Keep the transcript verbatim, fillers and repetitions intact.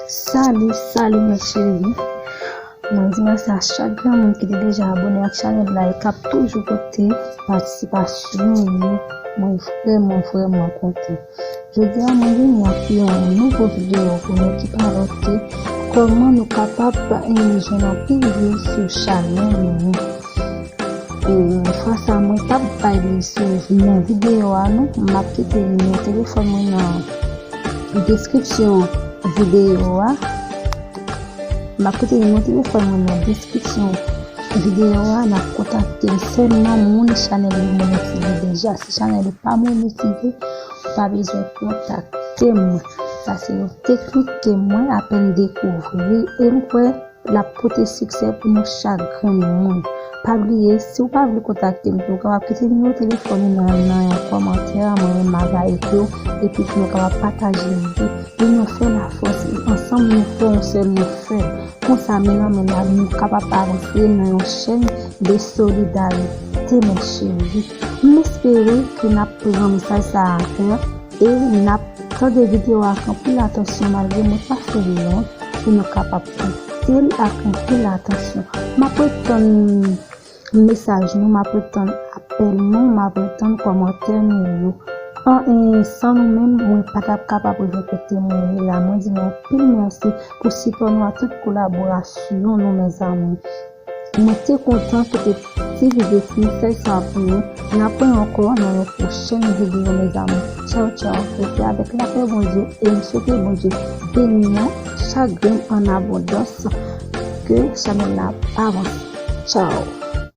Salut, salut mes chéris. Mwen di mèsi a chak granmoun ki te deja abòne ak chanèl la e k ap toujou pote patisipasyon yo. Mwen vrèman, vrèman kontan. Jodi a, mwen vini ak yon nouvo videyo pou nou ki pa lòt ke kòman nou kapab jwenn anpil vi sou chanèl nou. Fwa sa, mwen p ap bay li sou nan videyo a non. M ap kite nimewo telefòn mwen nan deskripsyon videyo a. M ap kite nimewo telefòn mwen nan deskripsyon videyo a. N ap kontakte m sèlman moun chanèl li monetize deja. Si chanèl li pa monetize, ou pa bezwen kontakte m. Sa se yon teknik ke mwen apèn dekouvri e m kwè l ap pote siksè pou nou chak grenn moun. Pa bliye, si w pa vle kontakte m tou, ou kapab kite nimewo telefòn ou nan nan yon kòmantè, mwen menm m a va ekri w, epi pou nou kapab pataje lide, pou nou fè lafòs, e ansanm nou fè yon sèl, nou fèb. Konsa, men nan men la, nou kapab avanse nan yon chèn de solidarite, mes chéris. M espere ke n ap pran mesaj sa a a kè e n ap tande videyo a ak anpil atansyon, malgre mwen pa fè l long, pou nou kapab koute l ak anpil atansyon. M ap ret tann mesaj nou, m ap ret tann apèl nou, m ap ret tann kòmantè nou yo. An, e, san nou menm, mwen pa t ap kapab rive kote mwen ye la. Mwen di nou anpil mèsi pou sipò nou ak tout kolaborasyon nou, mezanmi. Mwen te kontan pote ti videyo ti mesaj sa a pou nou. N ap wè ankò nan yon pwochèn videyo, mezanmi. Tchaw, tchaw. Rete avèk lapè Bondye e m swete Bondye beni nou chak grenn an abondans. Ke chanèl la avanse. Tchaw.